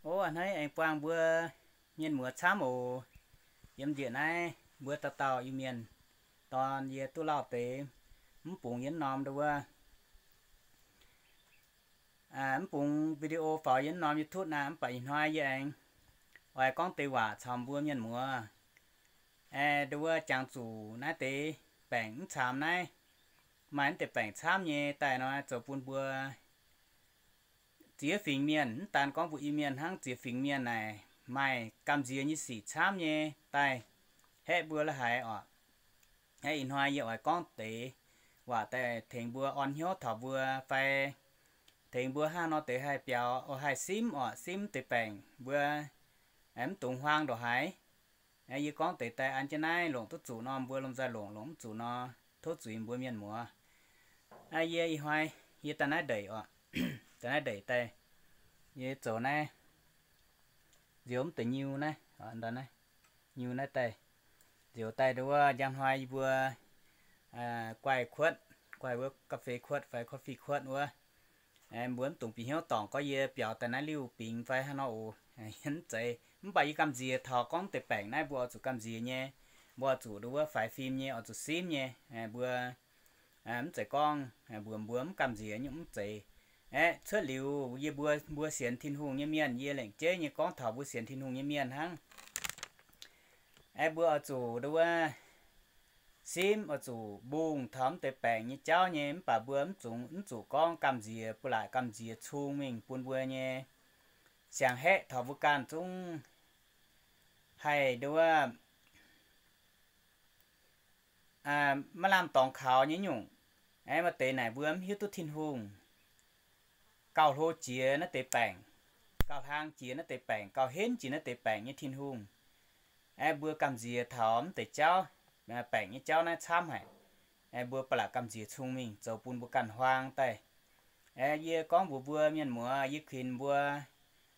O, a'hneiv aengx buangh mbuo mienh muoz camv oc. Yiem njiec naaiv mbuo dauh dauh Iu-Mienh dorn yie duqv lauh deix, mv bungx yie norm nduov wuov, mv bungx video faaux yie norm YouTube naaiv, mv baac ih hnoi yie aengx oix gorngv deix waac caux mbuo mienh muoz. Aeqv, nduov wuov jangx zuqc naaiv deix baengc mv caamx naaiv, maaih mv deix baengc camv nyei daaih nor, zoux bun mbuo ziex fingx mienh, mv daan gorngv mbuo Iu-Mienh hnangv, ziex fingx mienh naaic maaih gamh nziex nyei sic camv nyei daaih haeqv mbuo la'haaix oc. Aeqv, ih hnoi yie oix gorngv deix waac daaih tengx mbuo orn hnyouv taux mbuo fai tengx mbuo hnangv nor deix haih biaux, o, haih simv oc, simv deix baengc mbuo mv dungx huaang ndongc haaix. Yie gorngv deix daaih an jienv naaiv longc duqv zuqc nor mbuo lomh nzoih longc, longc mv zuqc nor tov zuiz mbuo mienh muoz. Yie ih hnoi yie daaih naaiv ndeic oc, daaih naaiv ndeic daaih, yie zoux naaiv, nzioux mv deix nyiu naaiv, nyiu naaiv daaih, nzioux daaih nduov wuov njang hnoi yie mbuo guaih kuotv, guaih wuov ga'fei kuotv fai coffee kuotv wuov. Mbuo mv dungx bieqc hnyouv dorngc gorngv yie biaux daaih naaiv liuh bingx fai hnangv nor oc. Yie mv zeiz, mv baac yie gamh nziex taux gorngv deix baengc naaiv mbuo oix zuqc gamh nziex nyei, mbuo oix zuqc nduov wuov faix fim nyei, oix zuqc simv nyei. Mbuo mv zeiz gorngv mbuox mbuo mv gamh nziex nyungc, mv zeiz. Aeqv, cuotv liuz yie mbuo, mbuo sienx Tin-Hungh nyei mienh, yie lengc jeiv nyei gorngv taux mbuo sienx Tin-Hungh nyei mienh hnangv. Aeqv, mbuo oix zuqc nduov wuov simv, oix zuqc mbungh taux mv deix baengc nyei jauv nyei, mv baac mbuo mv zuqc, mv zuqc gorngv gamh nziex, ba'laqc gamh nziex cung mingh bun mbuo nyei siang-haeqv taux mbuo ganh zungv haih nduov wuov maiv lamh dorngx kaux nyei nyungc. Aeqv, maaih deix naaic mbuo mv hiuv duqv Tin-Hungh gauh hlo jiex naaiv deix baengc, gauh hlang jiex naaiv deix baengc, gauh henv jiex naaiv deix baengc nyei Tin-Hungh. Aeqv, mbuo gamh nziex taux mv deix jauv, baengc nyei jauv naaiv camv haic. Aeqv, mbuo ba'laqc gamh nziex cung mingh zoux bun mbuo ganh huaang daaih. Aeqv, yie gorngv mbuox mbuo mienh muoz, yie kuinx mbuo,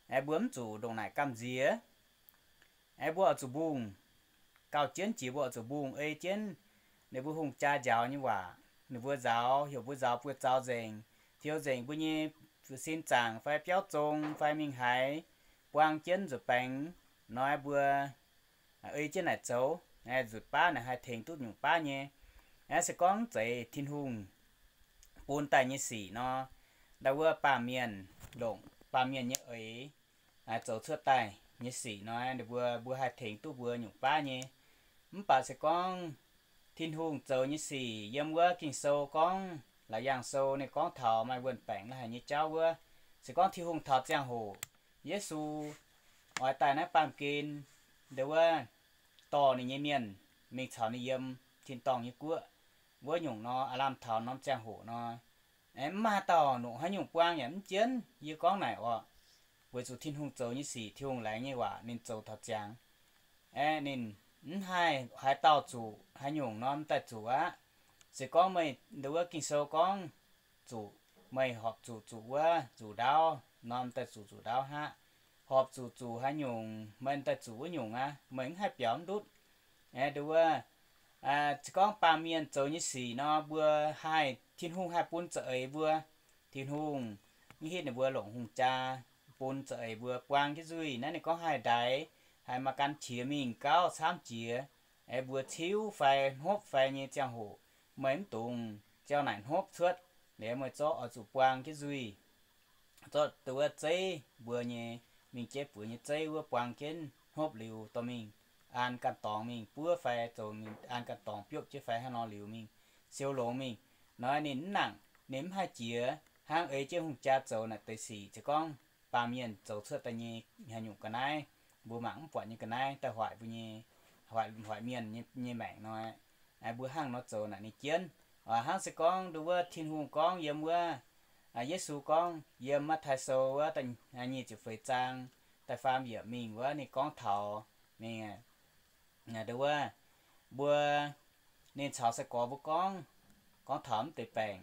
aeqv, mbuo mv zuqc ndongc naaic gamh nziex. Aeqv, mbuo oix zuqc mbungh, gauh jienv jiex mbuo oix zuqc mbungh ei jienv ninh mbuo hungh jaa njaaux nyei waac. Ninh mbuo nzaaux, heuc mbuo nzaaux buoz-zaux nzengc, tiux nzengc mbuo nyei sin zaangc fai biauv zong fai mingh haaix, buang jienv nzuqc baengx nor, mbuo ei jienv naaic zoux, nzutc baav naaic haih tengx duqv nyungc baav nyei. Aeqv, se gorngv zeiz Tin-Hungh bun daaih nyei sic nor, ndau wuov baamh mienh longc baamh mienh nyei eix zoux cuotv daaih nyei sic nor, ninh mbuo, mbuo haih tengx duqv mbuo nyungc baav nyei. Mv baac se gorngv Tin-Hungh zoux nyei sic yiem wuov Ging-Sou gorngv, Laauc Yaangh Sou ninh gorngv taux maaih wuonh baengc la'haic nyei jauv wuov, se gorngv Tin-Hungh taux ziangh hoc Yesu oix daaih naaiv baamh gen, ndau wuov dorh ninh nyei mienh mingh caux ninh yiem tin-dorngh nyei guoqv wuov nyungc nor, aav lamh taux norm ziangh hoc nor, aeqv, mv maaih dauh longc haaix nyungc buang yaac mv jienv. Yie gorngv naaic oc, weic zuqc Tin-Hungh zoux nyei sic, Tin-Hungh laengz nyei waac ninh zoux taux ziangx. Aeqv, ninh mv haih haaix dauh zuqc haaix nyungc norm daaih zuqc aqv. Se gorngv meih ndau wuov Ging-Sou gorngv zuqc, meih horpc zuqc zuqc wuov nzuqc ndaauv norm daaih zuqc nzuqc ndaauv aqv. Horpc zuqc zuqc haaix nyungc meih daaih zuqc wuov nyungc aqv, meih mv haih biaux mv ndutv. Aeqv, ndau wuov, se gorngv baamh mienh zoux nyei sic nor, mbuo haih, Tin-Hungh haih bun za'eix mbuo. Tin-Hungh mv hitv ninh mbuo longc hungh jaa bun za'eix mbuo buang jienv nzuih. Naaiv ninh gorngv haih ndaix, haih maaih gan qiex mingh gauh camv jiex, aeqv, mbuo ciuv fai hnopv fai nyei ziangh hoc, meih mv dungx ziau naaic hnopv cuotv. Liuz meih zorqv oix zuqc buang jienv nzuih, zorqv ndau wuov zeiv mbuo nyei, mingh jeiv buoz nyei zeiv wuov buang jienv hnopv liuz dorh mingh an ganh dorngx mingh buov fai zoux an ganh dorngx biopv jienv fai hnangv nor liuz mingh siou longx mingh. Nor ninh mv nangc, ninh mv haih jiex hnangv ei jienv hungh jaa zoux naaic deix sic. Se gorngv baamh mienh zoux cuotv daaih nyei haaix nyungc ga'naaiv, mbuo mangc mv buatc nyei ga'naaiv daaih hoic mbuo nyei, hoic, hoic mienh nyei, nyei maengc nor, mbuo hnangv nor zoux naaic ninh jienv. Hnangv se gorngv ndau wuov Tin-Hungh gorngv yiem wuov, Yesu gorngv yiem Matv^taai Sou wuov nyic ziepc feix zaang da'faam yiemc mingh wuov ninh gorngv taux mingh, ndau wuov, mbuo, ninh caux sai-gorx mbuo gorngv, gorngv taux mv deix baengc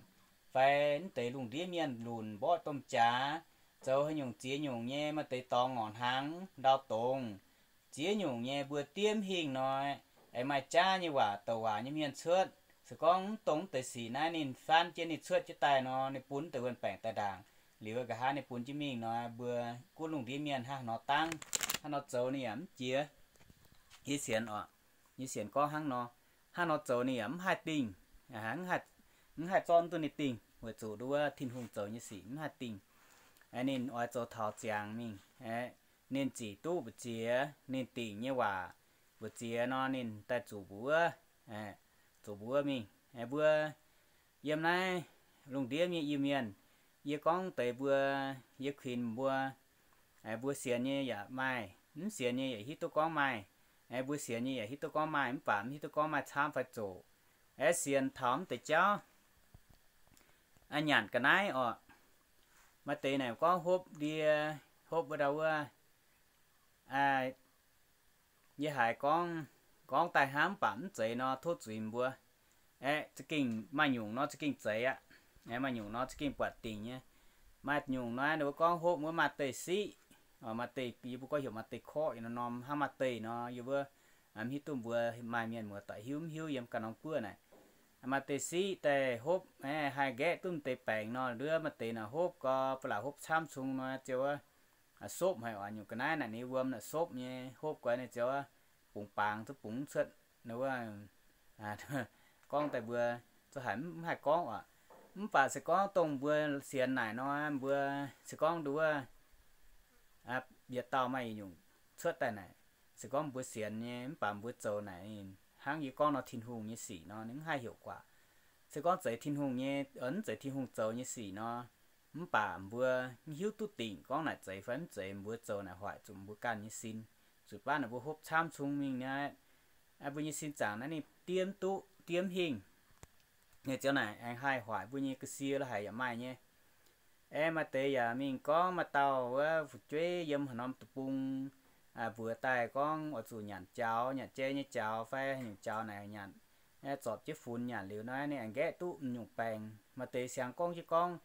fai mv deix lungh ndiev mienh lunc mborqv domh jaax, zoux haaix nyungc ziex nyungc nyei, maaih deix dorngx ngorc hnaangx ndau dongz, ziex nyungc nyei mbuo diev mv hingh nor, aengx maaih jaav nyei waac douc waac nyei mienh cuotv. Se gorngv mv dongh mv deix sic naaiv ninh faanv jienv ninh cuotv jienv daaih nor, ninh bun mv deix wuonh baengc daaih ndaangc. Liuz nqa'haav ninh bun jienv mingh nor, mbuo gunv lungh ndiev mienh hnangv nor dangv, hnangv nor zoux ninh yaac mv jiex. Yie sienx oc, yie sienx gorngv hnangv nor, hnangv nor zoux ninh yaac mv haih dingh, mv haih zorqv duqv ninh dingh, weic zuqc nduov Tin-Hungh zoux nyei sic mv haih dingh. Ninh oix zoux taux ziangx mingh, ninh zic duqv mbu'ziex, ninh dingc nyei waac mbu'ziex nor, ninh daaih zuqc mbuox, zuqc mbuox mingh. Mbuo yiem naaiv lungh ndiev nyei Iu-Mienh, yie gorngv deix mbuo, yie kuinx mbuo, mbuo sienx nyei yaac maaih, mv sienx nyei yaac hiuv duqv gorngv maaih. Mbuo sienx nyei yaac hiuv duqv gorngv maaih, mv baac mv hiuv duqv gorngv maaih camv fai zoqc. Sienx taux mv deix jauv, nyanc ga'naaiv oc. Maaih deix naaic gorngv hopv ndie, hopv wuov ndau wuov, yie haiz gorngv, gorngv daaih hnangv mv baac mv zeiz nor tov zuiz mbuo. Aeqv, za'gengh maaih nyungc nor za'gengh zeiz aqv. Maaih nyungc nor za'gengh buatc dingc nyei. Maaih nyungc nor ninh mbuo gorngv hopv wuov maaih deix siqv, maaih deix yie mbuo gorngv heuc maaih deix korqv norm hnangv maaih deix nor, yie mbuo mv hiuv duqv mbuo maaih mienh muoz-doic hiuv mv hiuv yiem ganh norm guoqv naaic. Maaih deix siqv daaih hopv, haih nqaeqv duqv deix baengc nor, nduov maaih deix naaic hopv gau, ba'laqc hopv camv cung nor, ziouc wuov sopv haic oc. Nyungc ga'naaiv naaic ninh wuom naaic sopv nyei, hopv gau ninh ziouc bungx baangc zuqc bungx cuotv. Gorngv daaih mbuo za'gengh mv haih gorngv oc. Mv baac se gorngv dongh mbuo sienx naaic nor, mbuo se gorngv nduov yietc dauh maaih nyungc cuotv daaih naaic, se gorngv mbuo sienx nyei mv baac mbuo zoux naaic hnangv yie gorngv nor Tin-Hungh nyei sic nor, ninh mv haih heuc guaac. Se gorngv zeiz Tin-Hungh nyei, mv zeiz Tin-Hungh zoux nyei sic nor, mv baac mbuo mv hiuv duqv dingc gorngv naaic zeiz fai mv zeiz, mbuo zoux naaic hoic zuqc mbuo ganh nyei sin. Zuqc baav naaic mbuo hopv camv cung mingh nyei, mbuo nyei sin zaangc naaiv ninh diev mv duqv, diev mv hingh. Ninh ziouc naaic aengx haih hoic mbuo nyei ga'sie lo haic yaac maaih nyei. Aeqv, maaih deix yaac mingh gorngv maaih dauh wuov fu'jueiv yiem haaix norm deic-bung mbuox daaih gorngv oix zuqc nyanc jaux, nyanc jai nyei jaux fai nyungc jaux naaic nyanc, zorpc jienv funx nyanc liuz nor ninh aengx nqaeqv duqv m'nyungc baengc. Maaih deix siang gorngv jienv gorngv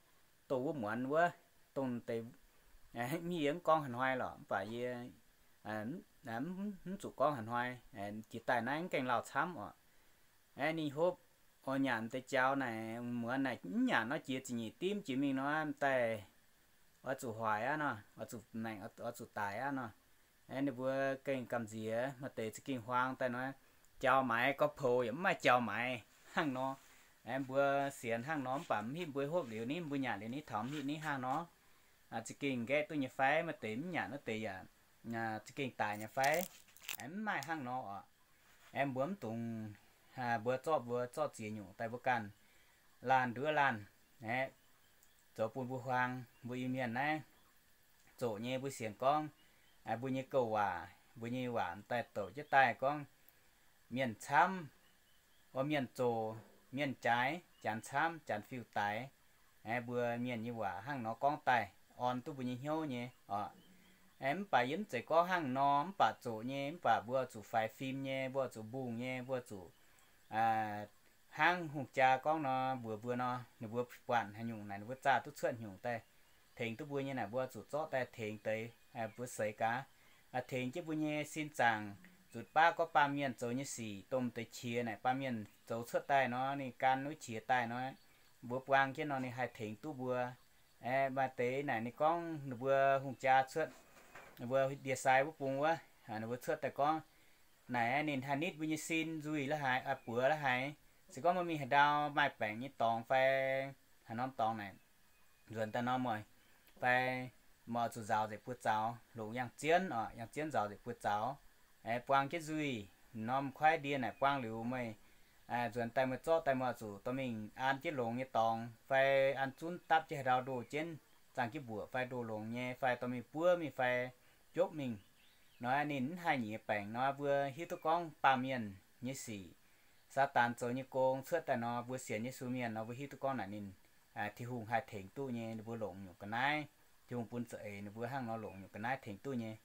dongh wuov muonz wuov, dongh deix mv yie mv gorngv haaix hnoi lorqc, mv baac yie mv zuqc gorngv haaix hnoi, jiex daaih naaiv mv gaengh lauh camv oc. Aeqv, ninh hopv oix nyanc deix jaux naaic, muonz naaic mv nyanc nor jiex ziepc nyeic dimv jiex mingh nor, daaih oix zuqc hoic aqv nor, oix zuqc maengc, oix zuqc daic aqv nor. Aeqv, ninh mbuo gengh gamh nziex, maaih deix za'gengh huaang daaih nor, jaux maaiz gorx-poux yaac mv maaih jaux maaiz hnangv nor. Aeqv, mbuo sienx hnangv nor mv baac mv hitv mbuo hopv liuz ni, mbuo nyanc liuz ni, taux mv hitv ni hnangv nor, za'gengh nqaeqv duqv nyei fai, maaih deix mv nyanc wuov deix yaac za'gengh daic nyei fai. Aeqv, mv maaih hnangv nor oc. Aeqv, mbuo mv dungx, mbuo zorqv, mbuo zorqv ziex nyungc daaih mbuo ganh laanh nduov laanh, aeqv, zoux bun mbuo huaang. Mbuo Iu-Mienh naaiv zoqc nyei mbuo sienx gorngv, mbuo nyei gouv waac, mbuo nyei waac daaih douc jienv daaih gorngv, mienh camv, o mienh zoqc, mienh jaaix, janx camv, janx fiuv daix. Aeqv, mbuo mienh nyei waac hnangv nor gorngv daaih orn duqv mbuo nyei hnyouv nyei oc. Aeqv, mv baac yie mv zeiz gorngv hnangv nor, mv baac zoqc nyei, mv baac mbuo zuqc faix fim nyei, mbuo zuqc mbungh nyei, mbuo zuqc hnangv hungh jaa gorngv nor, mbuox mbuo nor, ninh mbuo buatc haaix nyungc naaic ninh mbuo zaah duqv cuotv nyungc daaih tengx duqv mbuo nyei naaic, mbuo zuqc zorqv daaih tengx deix, mbuo seix gaax, tengx jienv mbuo nyei sin zaangc, zuqc baav gorngv baamh mienh zoux nyei sic, dongh deix qiex naaic baamh mienh zoux cuotv daaih nor, ninh gan wuov qiex daaih nor, mbuo buang jienv nor ninh haih tengx duqv mbuo. Maaih deix naaic ninh gorngv ninh mbuo hungh jaa cuotv, ninh mbuo ndie-sai wuov bung wuov, ninh mbuo cuotv daaih gorngv naaic ninh haih nitv mbuo nyei sin nzuih la'haaix, buoz la'haaix. Se gorngv meih mingh haaix ndau maaih baengc nyei dorngx fai haaix norm dorngx naaic, nzuonx daaih norm mueiz, fai meih oix zuqc nzaaux nzengc buoz zaux, longc yangh jienv oc, yangh jienv nzaaux nzengc buoz zaux, buang jienv nzuih, norm kuaaiv ndie naaic buang liuz meih nzuonx daaih meih zorqv daaih meih oix zuqc dorh mingh an jienv longx nyei dorngx, fai an zunv dapv jienv haaix ndau ndoh jienv, zaangh jienv mbuoqc fai ndoh longx nyei, fai dorh mingh buov mingh fai jopv mingh. Nor ninh mv haih nyiex baengc nor, mbuo hiuv duqv gorngv baamh mienh nyei sic, Saadaan zoux nyei gong cuotv daaih nor, mbuo sienx Yesu mienh nor, mbuo hiuv duqv gorngv naaic ninh, Tin-Hungh haih tengx duqv nyei, ninh mbuo longc nyungc ga'naaiv, Tin-Hungh bun za'eix ninh mbuo hnangv nor longc nyungc ga'naaiv tengx duqv nyei.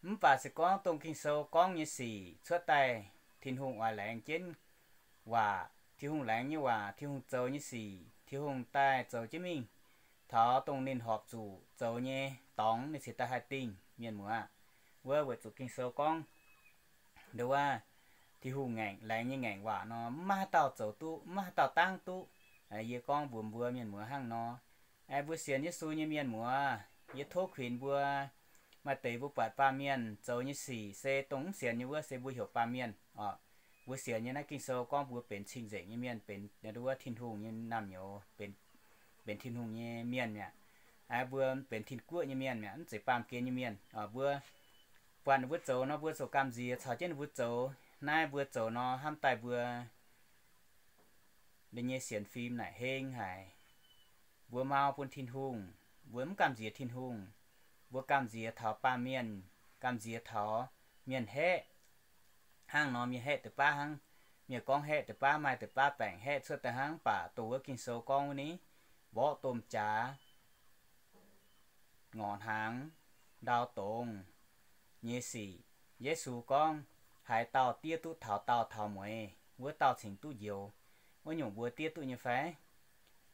Mv baac se gorngv dongh Ging-Sou gorngv nyei sic cuotv daaih, Tin-Hungh oix laengz jienv waac, Tin-Hungh laengz nyei waac, Tin-Hungh zoux nyei sic, Tin-Hungh daaih zoux jienv mingh taux dongh ninh horpc zuqc zoux nyei dorngx, ninh cingx daaih haih dingh, mienh muoz. Wuov weic zuqc Ging-Sou gorngv, nduov wuov, Tin-Hungh ngaengc, laengz nyei ngaengc waac nor, mv maaih haaix dauh zoux duqv, mv maaih haaix dauh dangv duqv. Yie gorngv mbuox mbuo mienh muoz hnangv nor, Aeqv, mbuo sienx Yesu nyei mienh muoz, yie tov kuinx mbuo, maaih deix mbuo buatc baamh mienh zoux nyei sic se dongh mv sienx nyei wuov se mbuo heuc baamh mienh oc. Mbuo sienx nyei naaiv Ging-Sou gorngv mbuo benx cing-nzengc nyei mienh, benx wuov Tin-Hungh nyei naamh nyouz, benx Tin-Hungh nyei mienh mi'aqv. Aeqv, mbuo benx Tin-Guoqv nyei mienh mi'aqv, mv zeiz baamh gen nyei mienh. Mbuo buatc ninh mbuo zoux nor, mbuo ziouc gamh nziex caux jienv ninh mbuo zoux. Naaiv mbuo zoux nor hnamv daaih mbuo nyei sienx fim naaic heng haic. Mbuo mau bun Tin-Hungh, mbuo mv gamh nziex Tin-Hungh. Mbuo gamh nziex taux baamh mienh, gamh nziex taux mienh haeqv. Hnangv nor mienh haeqv deix baav hnangv, mienh gorngv haeqv deix baav, maaih deix baav baengc haeqv cuotv daaih hnangv, mv baac dongh wuov Ging-Sou gorngv wuov ni, mborqv domh jaax, ngorc hnaangx, ndau dongz nyei sic. Yesu gorngv, haaix dauh diev duqv taux daauh taux mueiz, wuov dauh cingx duqv njoux. Wuov nyungc mbuo diev duqv nyei fai?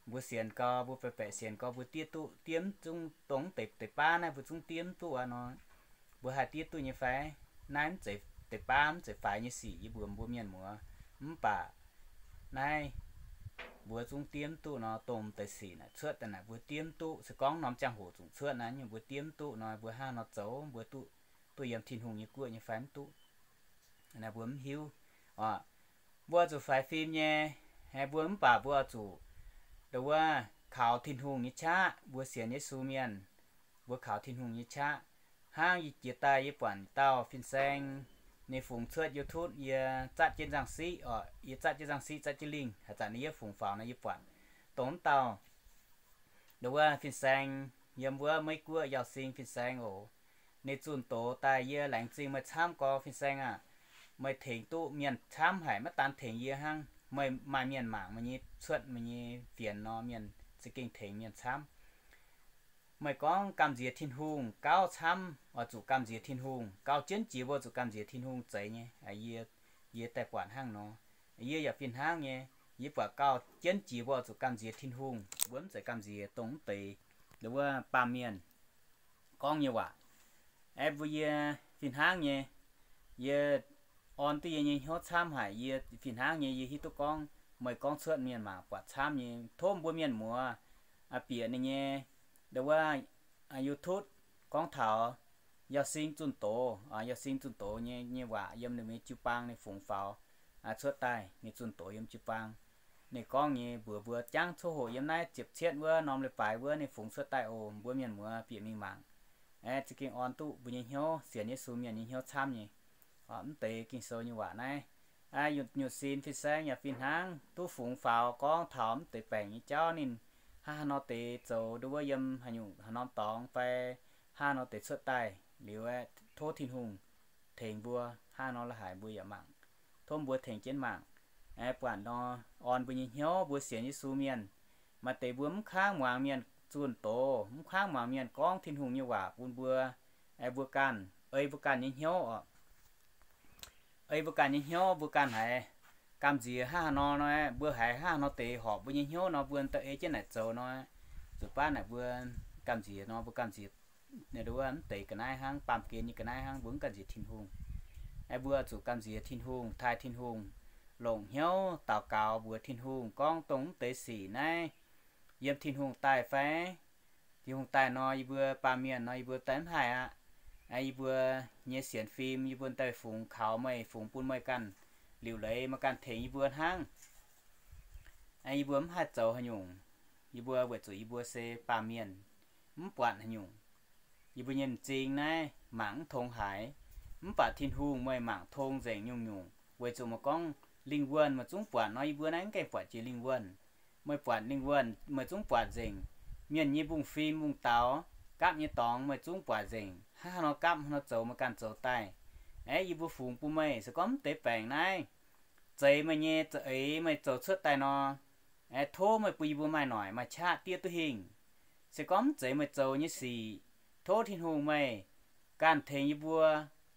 Mbuo sienx gau, mbuo baeqc baeqc sienx gau, mbuo diev duqv, diev mv zungv dongh deix, deix baav naaiv mbuo zungv diev mv duqv aqv nor, mbuo haih diev duqv nyei fai? Naaiv mv zeiz deix baav, mv zeiz faix nyei sic yie mbuox mbuo mienh muoz. Mv baac naaiv mbuo zungv diev mv duqv nor, dongh deix sic naaic cuotv daaih naaic mbuo diev mv duqv. Se gorngv norm ziangh hoc zungv cuotv naaic, mbuo diev mv duqv nor, mbuo hnangv nor zoux mbuo duqv, duqv yiem Tin-Hungh nyei guoqv nyei fai mv duqv? Naaiv mbuo mv hiuv oc. Mbuo zuqc faix fim nyei, mbuo mv baac mbuo zuqc ndo wuov kaux Tin-Hungh nyei qaqv. Mbuo sienx Yesu mienh, mbuo kaux Tin-Hungh nyei qaqv. Hnangv yie jiex daaih yie buatc dauh fin-saeng, ninh fungx cuotv YouTube, yie zatv jienv nzangc siqv oc, yie zatv jienv nzangc siqv, zatv jienv lingh, haaix zanc ninh yie fungx faaux nor yie buatc dongh mv dauh ndo wuov fin-saeng yiem wuov Meiv Guoqv Yauh Sing fin-saeng oc. Ninh zunh doz daaih, yie laengz zingh meih camv gorx fin-saeng aah! Meih tengx duqv mienh camv haic, maiv daan tengx yie hnangv. Meih maaih mienh mangc meih nyei cuotv meih nyei fienx nor, mienh za'gengh tengx mienh camv. Meih gorngv gamh nziex Tin-Hungh gauh camv, oix zuqc gamh nziex Tin-Hungh gauh jienv jiex, mbuo zuqc gamh nziex Tin-Hungh zeiz nyei. Yie, yie daaih buatc hnangv nor, yie yaac fih hnangv nyei. Yie buatc gauh jienv jiex mbuo oix zuqc gamh nziex Tin-Hungh, mbuo mv zeiz gamh nziex dongh mv deix ndo wuov baamh mienh gorngv nyei waac. Aeqv, mbuo yie fih hnangv nyei, yie orn duqv yie nyei hnyouv camv haic. Yie fih hnangv nyei yie hiuv duqv gorngv meih gorngv cuotv mienh mangc buatc camv nyei. Tov mbuo mienh muoz bieqc ninh nyei ndo wuov YouTube gorngv taux Yauh Sing zunh doz, Yauh Sing zunh doz nyei, nyei waac yiem ninh nyei jiu-baang ninh fungx faaux cuotv daaih, ninh zunh doz yiem jiu-baang. Ninh gorngv nyei mbuox mbuo jangv coqv hoqc yiem naaiv ziepc cietv wuov norm leiz-baaix wuov ninh fungx cuotv daaih oc. Mbuo mienh muoz bieqc mingh mangc. Aeqv, za'gengh orn duqv mbuo nyei hnyouv, sienx Yesu mienh nyei hnyouv camv nyei. Mv deix Ging-Sou nyei waac naaiv, nyutc sin fin-saeng yaac fih hnangv duqv fungx faaux gorngv taux mv deix baengc nyei jauv. Ninh hnangv haaix nor deix zoux ndo wuov yiem haaix nyungc haaix norm dorngx fai hnangv haaix nor deix cuotv daaih liuz, aeqv, tov Tin-Hungh tengx mbuo hnangv haaix nor la'haic mbuo yaac mangc. Tov mbuo tengx jienv mangc. Aeqv, buatc nor, orn mbuo nyei hnyouv, mbuo sienx Yesu mienh, maaih deix mbuo mv kangv muangx mienh zunh doz, mv kangv muangx mienh gorngv Tin-Hungh nyei waac bun mbuo. Aeqv, mbuo ganh ei mbuo ganh nyei hnyouv oc. Ei mbuo ganh nyei hnyouv, mbuo ganh haiz gamh nziex hnangv haaix nor nor, mbuo haiz hnangv haaix nor deix horpc mbuo nyei hnyouv nor, mbuo da'ei jienv naaic zoux nor, zuqc baav naaic mbuo gamh nziex nor, mbuo gamh nziex mv deix ga'naaiv hnangv, baamh gen nyei ga'naaiv hnangv, mbuo mv gamh nziex Tin-Hungh. Aeqv, mbuo zuqc gamh nziex Tin-Hungh, taaih Tin-Hungh, longc hnyouv daux gaux mbuox Tin-Hungh gorngv dongh mv deix sic naaiv yiem Tin-Hungh daaih fai? Tin-Hungh daaih nor, yie mbuo baamh mienh nor, yie mbuo daaih mv haih aqv. Yie mbuo nyei sienx fim, yie mbuo daaih fungx kaux meih, fungx bun meih ganh liuc leiz, meih ganh tengx yie mbuo hnangv. Yie mbuo mv haih zoux haaix nyungc. Yie mbuo weic zuqc yie mbuo se baamh mienh, mv buatc haaix nyungc. Yie mbuo nyei m'zing naaiv mangc mv tong haaix, mv baac Tin-Hungh meih mangc tong nzengc nyungc-nyungc. Weic zuqc meih gorngv lingh wuonh meih zungv buatc nor, yie mbuo naaiv mv gaengh buatc jiex lingh wuonh. Meih buatc lingh wuonh meih zungv buatc nzengc. Mienh nyei mbungv-fim mbungv-daux, gapv nyei dorngx meih zungv buatc nzengc. Hnangv haaix nor gapv, haaix nor zoux meih ganh zoux daaih. Aeqv, yie mbuo fungx bun meih, se gorngv mv deix baengc naaiv zeiz meih nyei, za'eix meih zoux cuotv daaih nor, aeqv, tov meih bun yie mbuo maaih noic maaih qaqv diev duqv hingh. Se gorngv mv zeiz meih zoux nyei sic, tov Tin-Hungh meih ganh tengx yie mbuo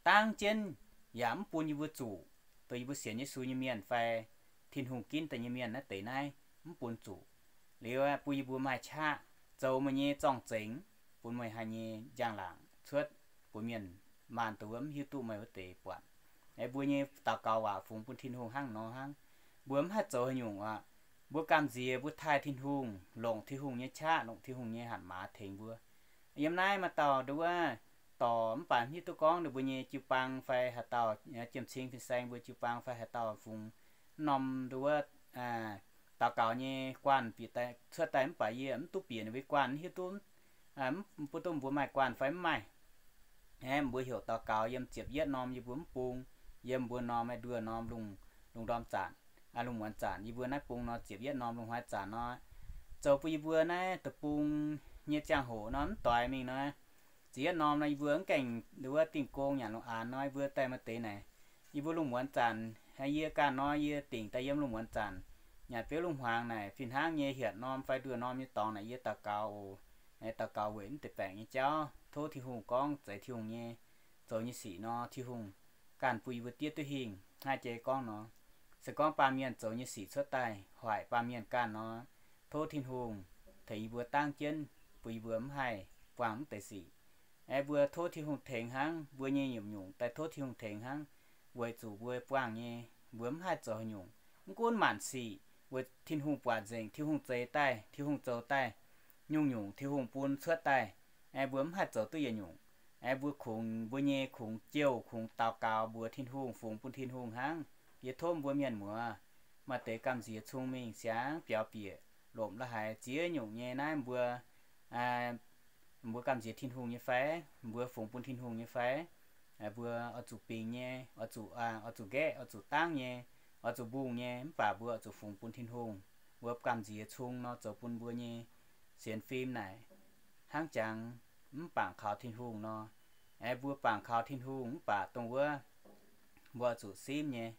dangv jienv, yaac mv bun yie mbuo zuqc, dongh yie mbuo sienx Yesu nyei mienh fai Tin-Hungh ginv daaih nyei mienh naaiv deix naaiv, mv bun zuqc. Liuz aeqv, bun yie mbuo maaih qaqv zoux meih nyei zorng-zengx, bun meih haiz nyei njang-laangc cuotv bun mienh maanh dongh wuov mv hiuv duqv meih wuov deix buatc. Aeqv, mbuo nyei daux gaux waac fungx bun Tin-Hungh hnangv nor hnangv. Mbuo mv haih zoux haaix nyungc aqv. mbuo gamh nziex mbuo taaih Tin-Hungh, longc Tin-Hungh nyei qaqv, longc Tin-Hungh nyei hatc maaz tengx mbuo. Yiem naaiv maaih dauh nduov wuov dorc mv baac hiuv duqv gorngv ninh mbuo nyei jiu-baang fai haaix dauh, jiem-cing fin-saeng mbuo jiu-baang fai haaix dauh fungx norm nduov wuov daux gaux nyei guanh bieqc cuotv daaih mv baac yie mv duqv bieqc ninh mbuo guanh, hiuv duqv mv baac duqv mbuo maaih guanh fai mv maaih. Aeqv, mbuo heuc daux gaux yiem ziepc yietv norm yie mbuo mv bung, yiem mbuo norm aeqv, nduov norm lungh, lungh ndorm zanc, lungh muonz zanc, yie mbuo naaiv bung nor ziepc yietv norm lungh hnoi zanc nor, zoux bun yie mbuo naaiv deic-bung nyei ziangh hoc nor mv doix mingh nor, ziepc yietv norm nor yie mbuo mv gaengh nduov wuov dingh gong nyanc lungh aanx nor, yie mbuo daaih maaih deix naaic, yie mbuo lungh muonz zanc, yie ganh nor yie dingc daaih yiem lungh muonz zanc, nyanc beuv lungh hmuangx naaic fih hnangv nyei hietc norm fai nduov norm nyei dorngx naaic yie daux gaux oc. Daux gaux weic mv deix baengc nyei jauv, tov Tin-Hungh gorngv zeiz Tin-Hungh nyei zoux nyei sic nor, Tin-Hungh ganh bun yie mbuo diev duqv hingh. Hnangv jiex gorngv nor, se gorngv baamh mienh zoux nyei sic cuotv daaih hoic baamh mienh ganh nor, tov Tin-Hungh tengx yie mbuo dangv jienv, bun yie mbuo mv haih buangh mv deix sic. Aeqv, mbuo tov Tin-Hungh tengx hnangv, mbuo nyei nyungc-nyungc daaih tov Tin-Hungh tengx hnangv, weic zuqc mbuo buangh nyei, mbuo mv haih zoux haaix nyungc. Mv gunv maanc sic weic Tin-Hungh buatc nzengc, Tin-Hungh zeix daaih, Tin-Hungh zoux daaih, nyungc-nyungc Tin-Hungh bun cuotv daaih, aeqv, mbuo mv haih zoux duqv yietc nyungc. Aeqv, mbuo kungx, mbuo nyei kungx jouh, kungx daux gaux mbuox Tin-Hungh, fungx bun Tin-Hungh hnangv. Yie tov mbuo mienh muoz maaih deix gamh nziex cong mingh siangx biaux bieqc lomc la'haiz ziex nyungc nyei naaiv mbuo, mbuo gamh nziex Tin-Hungh nyei fai? Mbuo fungx bun Tin-Hungh nyei fai? Mbuo oix zuqc bingx nyei, oix zuqc, oix zuqc nqaeqv, oix zuqc dangv nyei, oix zuqc mbungh nyei, mv baac mbuo oix zuqc fungx bun Tin-Hungh. Mbuo gamh nziex cong nor zoux bun mbuo nyei sienx fim naaic hnangv jangx mv bangc kaux Tin-Hungh nor. Aeqv, mbuo bangc kaux Tin-Hungh mv baac dongh wuov mbuo oix zuqc simv nyei,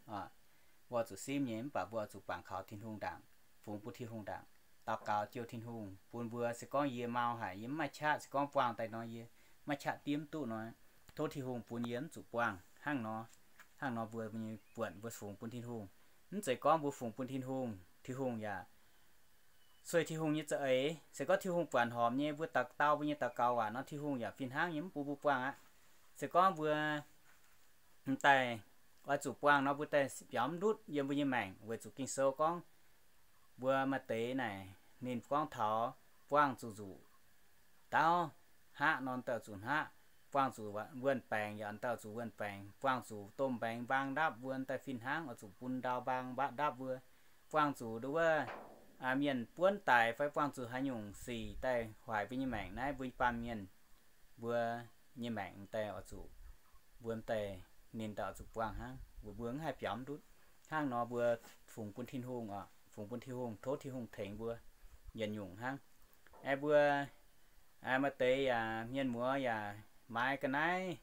mbuo oix zuqc simv nyei mv baac mbuo oix zuqc bangc kaux Tin-Hungh ndaangc, fungx bun Tin-Hungh ndaangc, daux gaux jouh Tin-Hungh bun mbuo. Se gorngv yie mau haic, yie mv maaih qaqv, se gorngv buangh daaih nor yie mv maaih qaqv diev duqv nor, tov Tin-Hungh bun yie mv zuqc buangh hnangv nor. Hnangv nor mbuo nyei buonc mbuo fungx bun Tin-Hungh. Mv zeiz gorngv mbuo fungx bun Tin-Hungh, Tin-Hungh yaac sueih Tin-Hungh nyei za'eix. Se gorngv Tin-Hungh buatc horpc nyei, mbuo daux, dau mbuo nyei daux gaux waac nor, Tin-Hungh yaac fih hnangv nyei mv bun mbuo buangh aqv. Se gorngv mbuo m'daaih oix zuqc buangh nor, mbuo daaih biaux mv ndutv yiem mbuo nyei maengc, weic zuqc Ging-Sou gorngv mbuo maaih deix naaic ninh gorngv taux buangh zuqc nzuqc dauh hngaqv nor, m'daaih zuqc hngaqv, buangh zuqc wuonh baengc yaac m'daaih zuqc wuonh baengc, buangh zuqc domh mbaengx mbaang ndapv mbuo m'daaih fih hnangv oix zuqc bun ndau mbaang ndapv mbuo, buangh zuqc nduov wuov mienh buonv daic fai buangh zuqc haaix nyungc sic daaih hoic mbuo nyei maengc naaiv, mbuo baamh mienh mbuo nyei maengc m'daaih oix zuqc, mbuo m'daaih ninh daaih oix zuqc buangh hnangv, mbuo mbuo mv haih biaux mv ndutv. Hnangv nor mbuo fungx bun Tin-Hungh oc, fungx bun Tin-Hungh, tov Tin-Hungh tengx mbuo yietc nyungc hnangv. Aeqv, mbuo maaih deix yaac mienh muoz yaac maaiz ga'naaiv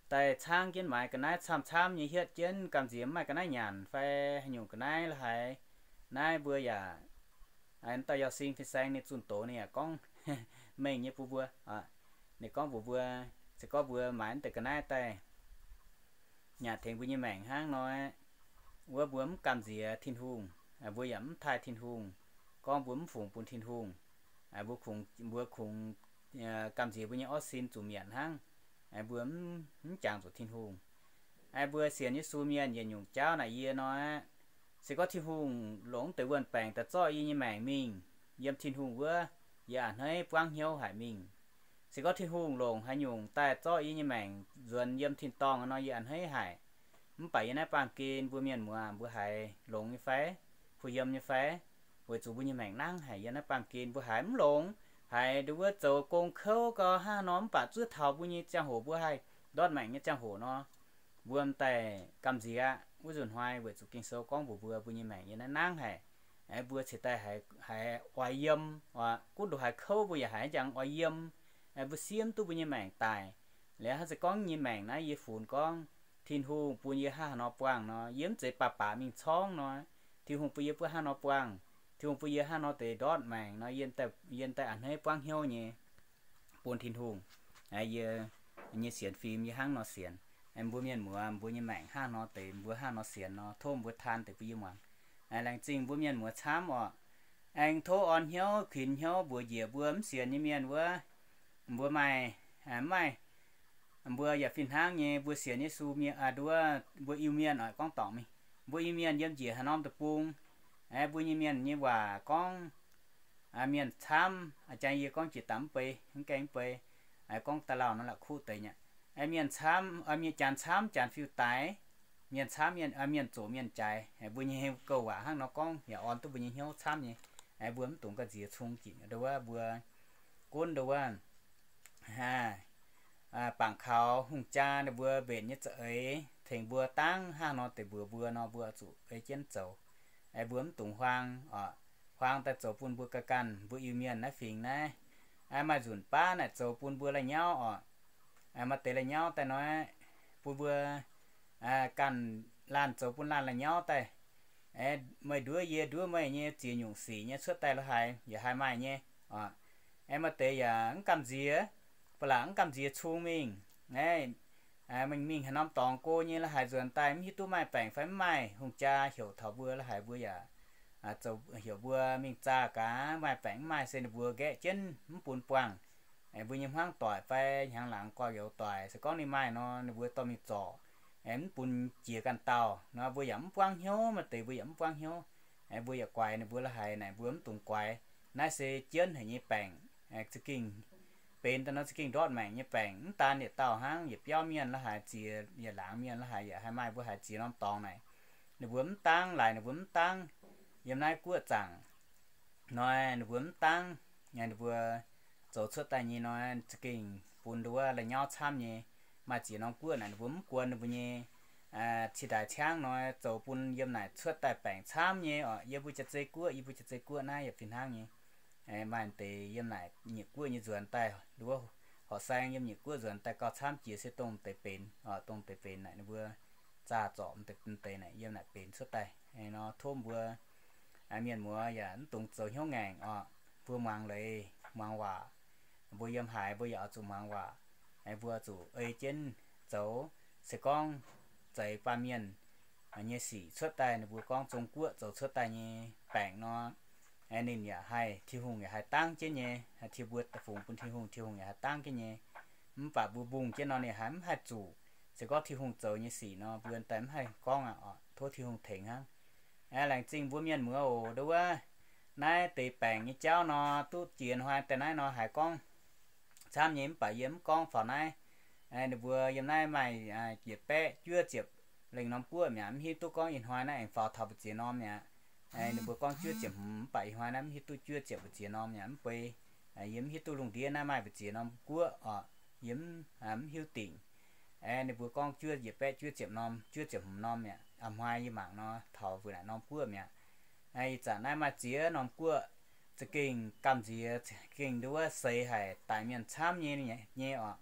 daaih caangv jienv maaiz ga'naaiv camv-camv nyei hietv jienv gamh nziex mv maaih ga'naaiv nyanc fai haaix nyungc ga'naaiv la'haaix. Naaiv mbuo yaac, m'daaih Yauh Sing fin-saeng ninh zunh doz ninh yaac gorngv mengh nyei bun mbuo. Ninh gorngv mbuox mbuo, se gorngv mbuo maaiz m'deix ga'naaiv daaih nyanc tengx mbuo nyei maengc hnangv nor, wuov mbuo mv gamh nziex Tin-Hungh, mbuo yaac mv taaih Tin-Hungh, gorngv mbuo mv fungx bun Tin-Hungh, mbuo kungx, mbuo kungx gamh nziex mbuo nyei orv sin zuqc mietc hnangv, mbuo mv jangx zuqc Tin-Hungh. Mbuo sienx Yesu mienh yietc nyungc jauv naaic yie nor, se gorngv Tin-Hungh longc deix wuonh baengc daaih zorqv yie nyei maengc mingh yiem Tin-Hungh wuov, yie a'hneiv buangv hnyouv haic mingh. Se gorngv Tin-Hungh longc haaix nyungc daaih zorqv yie nyei maengc nzuonx yiem tin-dorngh nor, yie a'hneiv haic. Mv baac yie naaiv baamh gen mbuo mienh muoz mbuo haiz longx nyei fai? Kuh yiem nyei fai? Weic zuqc mbuo nyei maengc nangv haic. Yie naaiv baamh gen mbuo haiz mv longx, haiz nduov wuov zoux gong kouv gau hnangv nor, mv baac zuov taux mbuo nyei ziangh hoc mbuo haih ndortv maengc nyei ziangh hoc nor, mbuo m'daaih gamh nziex wuov nzunc hnoi, weic zuqc Ging-Sou gorngv mbuox mbuo, mbuo nyei maengc yiem naaiv nangv haic. Mbuo cingx daaih haiz oix yiem, gunv nduqc haiz kouv mbuo yaac haiz njang oix yiem. Mbuo siemv duqv mbuo nyei maengc daic. Liuz hnangv se gorngv nyei maengc naaiv yie funx gorngv Tin-Hungh bun yie hnangv haaix nor buangh nor, yie mv zeiz baac baac mingh corngv nor, Tin-Hungh bun yie mbuo hnangv nor buangh, Tin-Hungh bun yie hnangv nor deix ndortv maengc nor, yie m'daaih a'hneiv buangv hnyouv nyei bun Tin-Hungh. Yie nyei sienx fim yie hnangv nor sienx. Mbuo mienh muoz mbuo nyei maengc hnangv nor deix mbuo hnangv nor sienx nor, tov mbuo taan deix bun yie muangx. Laengz zingh mbuo mienh muoz camv oc. Aengx tov orn hnyouv kuinx hnyouv mbuox njiec mbuo mv sienx nyei mienh wuov, mbuo maaih, mv maaih, mbuo yaac fih hnangv nyei, mbuo sienx Yesu mienh, nduov mbuo Iu-Mienh oc, gorngv dorngc mingh, mbuo Iu-Mienh yiem njiec haaix norm deic-bung, Mbuo nyei mienh nyei waac gorngv, mienh camv, jang yie gorngv jiex daaih mv bei, mv gaengh mv bei, gorngv daaih lauh nor la'kuqv deix nyei. Mienh camv, mienh janx camv, janx fiuv-daix, mienh camv, mienh zoqc mienh jaaix. Mbuo nyei gouv waac hnangv nor gorngv yaac orn duqv mbuo nyei hnyouv camv nyei. Mbuo mv dungx ga'nziex cung ginc ndo wuov mbuo gunv ndo wuov bangc kaux hungh jaa ninh mbuo mbenc nyei za'eix tengx mbuo dangv hnangv nor deix mbuox mbuo nor, mbuo zuqc ei jienv zoux. Mbuo mv dungx huaang oc. Huaang daaih zoux bun mbuo ga'ganh mbuo Iu-Mienh naaiv fingx naaiv maaih nzunc baav naaic zoux bun mbuo la'nyauv oc. Maaih deix la'nyauv daaih nor, bun mbuo ganh laanh zoux bun laanh la'nyauv daaih. Meih nduov yie, nduov meih nyei ziex nyungc sic nyei cuotv daaih la'haiz yaac haih maaih nyei oc. Aengx maaih deix yaac mv gamh nziex, ba'laqc mv gamh nziex cung mingh. Mingh mingh haaix norm dorngx go nyei la'haiz nzuonx daaih mv hiuv duqv maaih baengc fai mv maaih. Hungh jaa heuc taux mbuo la'haiz mbuo yaac zoux heuc mbuo mingh zaah gaax, maaih baengc mv maaih se ninh mbuo nqaeqv jienv mv bun buangh. Mbuo nyei hmuangv doic fai hnyangx laangz gorx-youz doic se gorngv ninh maaih nor ninh mbuo dorh mingh zorc, mv bun jiex ganh dauh nor mbuo yaac mv buangv hnyouv. Maaih deix mbuo yaac mv buangv hnyouv. Mbuo yaac guaix ninh mbuo la'haiz naaic mbuo mv dungx guaix. Naaiv se jienv haic nyei baengc, za'gengh benx daaih nor za'gengh ndortv maengc nyei baengc. Mv daan yietc dauh hnangv, yietc biauv mienh la'haiz ziex, yietc laangz mienh la'haiz yaac haih maaih mbuo haiz ziex norm dorngx naaic. Ninh mbuo mv dangv, laaix ninh mbuo mv dangv. Yiem naaiv guoqv zaangc nor ninh mbuo mv dangv, ninh mbuo zoux cuotv daaih nyei nor za'gengh bun ndo wuov la'nyauv camv nyei. Maaih ziex norm guoqv naaic ninh mbuo mv guon ninh mbuo nyei cih ndaaix ciangv nor zoux bun yiem naaic cuotv daaih baengc camv nyei oc. Yie mbuo jaav-zei guoqv, yie mbuo jaav-zei guoqv naaiv yaac fih hnangv nyei. Maaih deix yiem naaic nyiec guoqv nyei nzuonx daaih, ndo wuov horqc saeng yiem nyiec guoqv nzuonx daaih gauh camv jiex se dongh deix benx, dongh deix benx naaic ninh mbuo zaah zorc deix naaic yiem naaic benx cuotv daaih nor. Tov mbuo mienh muoz yaac mv dungx zoux hnyouv ngaengc oc. Mbuo muangx leiz muangx waac, mbuo yiem haaix mbuo yaac oix zuqc muangx waac. Mbuo zuqc ei jienv zoux. Se gorngv zeix baamh mienh nyei sic cuotv daaih, ninh mbuo gorngv Zong Guoqv zoux cuotv daaih nyei baengc nor, ninh yaac haih, Tin-Hungh yaac haih dangv jienv nyei, haih, mbuo fungx bun Tin-Hungh, Tin-Hungh yaac haih dangv jienv nyei. Mv baac mbuo mbungh jienv nor ninh haiz mv haih zuqc. Se gorngv Tin-Hungh zoux nyei sic nor mbuo daaih mv haih gorngv aqv oc. Tov Tin-Hungh tengx hnangv. Laengz zingh mbuo mienh muoz oc. Ndo wuov naaiv deix baengc nyei jauv nor duqv jiex hnoi daaih naaiv nor haiz gorngv camv nyei, mv baac yie mv gorngv faaux naaiv. Ninh mbuo yiem naaiv maaih yietc baeqv juov ziepc lengh norm guoqv mi'aqv. Mv hiuv duqv gorngv ih hnoi naaiv aengx faaux taux mbu'ziex norm mi'aqv. Ninh mbuo gorngv juov ziepc hmz, mv baac ih hnoi naaiv mv hiuv duqv juov ziepc mbu'ziex norm mi'aqv. Mv bei, yie mv hiuv duqv lungh ndiev naaiv maaih mbu'ziex norm guoqv oc. Yie mv hiuv dingc. Ninh mbuo gorngv juov yietc baeqv juov ziepc norm, juov ziepc hmz norm mi'aqv. A'hnoi yie mangc nor taux mbuo naaic norm guoqv mi'aqv. Ih zanc naaiv maaih ziex norm guoqv za'gengh gamh nziex, gengh ndo wuov seix haic, daic mienh camv nyei nyei oc.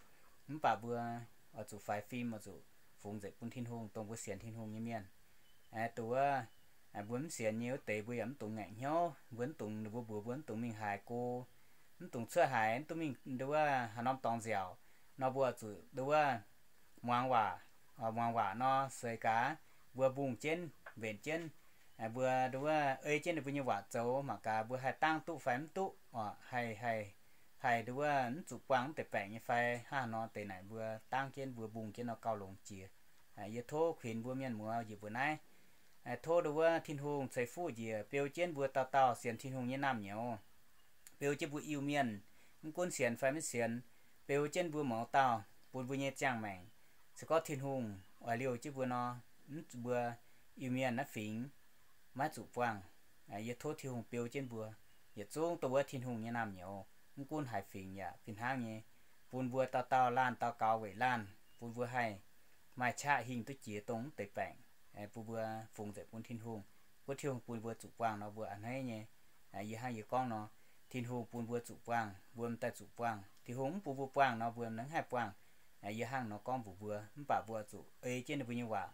Mv baac mbuo oix zuqc faix fim, oix zuqc fungx nzengc bun Tin-Hungh, dongh mbuo sienx Tin-Hungh nyei mienh. Ndo wuov mbuo mv sienx nyei wuov deix mbuo yaac mv dungx ngaengc hnyouv, mbuo mv dungx, ninh mbuo mbuox mbuo mv dungx mingh haaix go, mv dungx cuotv haaix, mv dungx mingh ndo wuov haaix norm dorngx nziaauc nor, mbuo zuqc ndo wuov muangx waac. Muangx waac nor seix gaax, mbuo mbungh jienv, mbenc jienv, mbuo ndo wuov ei jienv ninh mbuo nyei waac zoux mangc gaax mbuo haih dangv duqv fai mv duqv oc. Haih, haih, haih ndo wuov mv zuqc buangh mv deix baengc nyei fai hnangv haaix nor deix naaic mbuo dangv jienv, mbuo mbungh jienv nor gauh longx jiex. Yie tov kuinx mbuo mienh muoz njiec mbuo naaiv, tov ndo wuov Tin-Hungh ceix fuqv njiec beu jienv mbuo dauh dauh sienx Tin-Hungh nyei naamh nyouz, beu jienv mbuo Iu-Mienh, mv gunv sienx fai maiv sienx, beu jienv mbuo mouz dauh bun mbuo nyei ziangh maengc. Se gorngv Tin-Hungh oix liouh jienv mbuo nor, mv, mbuo Iu-Mienh naaiv fingx maiv zuqc buangh. Yie tov Tin-Hungh beu jienv mbuo yietc zungv dongh wuov Tin-Hungh nyei naamh nyouz, mv gunv haaix fingx yaac fih hnangv nyei, bun mbuo dauh dauh laanh daux gaux weic laanh, bun mbuo haih maaih qaqv hingh duqv jiex dongh mv deix baengc, bun mbuo fungx nzengc bun Tin-Hungh. Gunv Tin-Hungh bun mbuo zuqc buangh nor mbuo a'hneiv nyei. Yie hnangv yie gorngv nor, Tin-Hungh bun mbuo zuqc buangh, mbuo m'daaih zuqc buangh. Tin-Hungh mv bun mbuo buangh nor mbuo m'nengc haih buangh. Yie hnangv nor gorngv mbuox mbuo, mv baac mbuo zuqc ei jienv ninh mbuo nyei waac,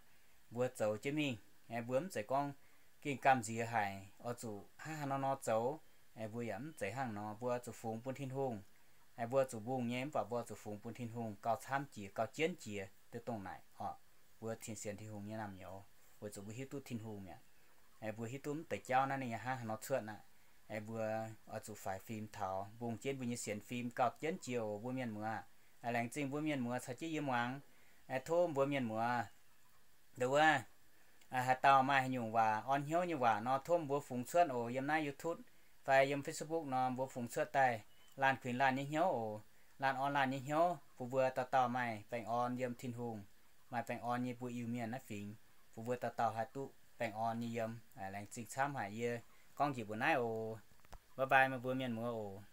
mbuo zoux jienv mingh. Mbuo mv zeiz gorngv gengh gamh nziex haic, oix zuqc hnangv haaix nor nor zoux. Mbuo yaac mv zeiz hnangv nor, mbuo zuqc fungx bun Tin-Hungh. Mbuo zuqc mbungh nyei, mv baac mbuo zuqc fungx bun Tin-Hungh gauh camv jiex, gauh jienv jiex, duqv dongh naaic oc. Mbuo sienx Tin-Hungh nyei naamh nyouz, weic zuqc mbuo hiuv duqv Tin-Hungh mi'aqv. Mbuo hiuv duqv mv deix jauv naaiv ninh yaac hnangv haaix nor cuotv aqv. Mbuo oix zuqc faix fim taux, mbungh jienv mbuo nyei sienx fim gauh jienv jiex oc mbuo mienh muoz. Laengz zingh mbuo mienh muoz caux jienv yie muangx. Tov mbuo mienh muoz, ndo wuov, Haaix dauh maaih haaix nyungc waac orn hnyouv nyei waac nor, tov mbuo fungx cuotv oc. Yiem naaiv YouTube fai yiem Facebook nor, mbuo fungx cuotv daaih laanh kuinx laanh nyei hnyouv oc. Laanh orn laanh nyei hnyouv bun mbuo dauh dauh maaih baengh orn yiem Tin-Hungh, maaih baengh orn nyei mbuo Iu-Mienh naaiv fingx, bun mbuo dauh dauh haih duqv baengh orn nyei yiem. Laengz zingh camv haic, yie gorngv njiec mbuo naaiv oc. Bye bye meih mbuo mienh muoz oc.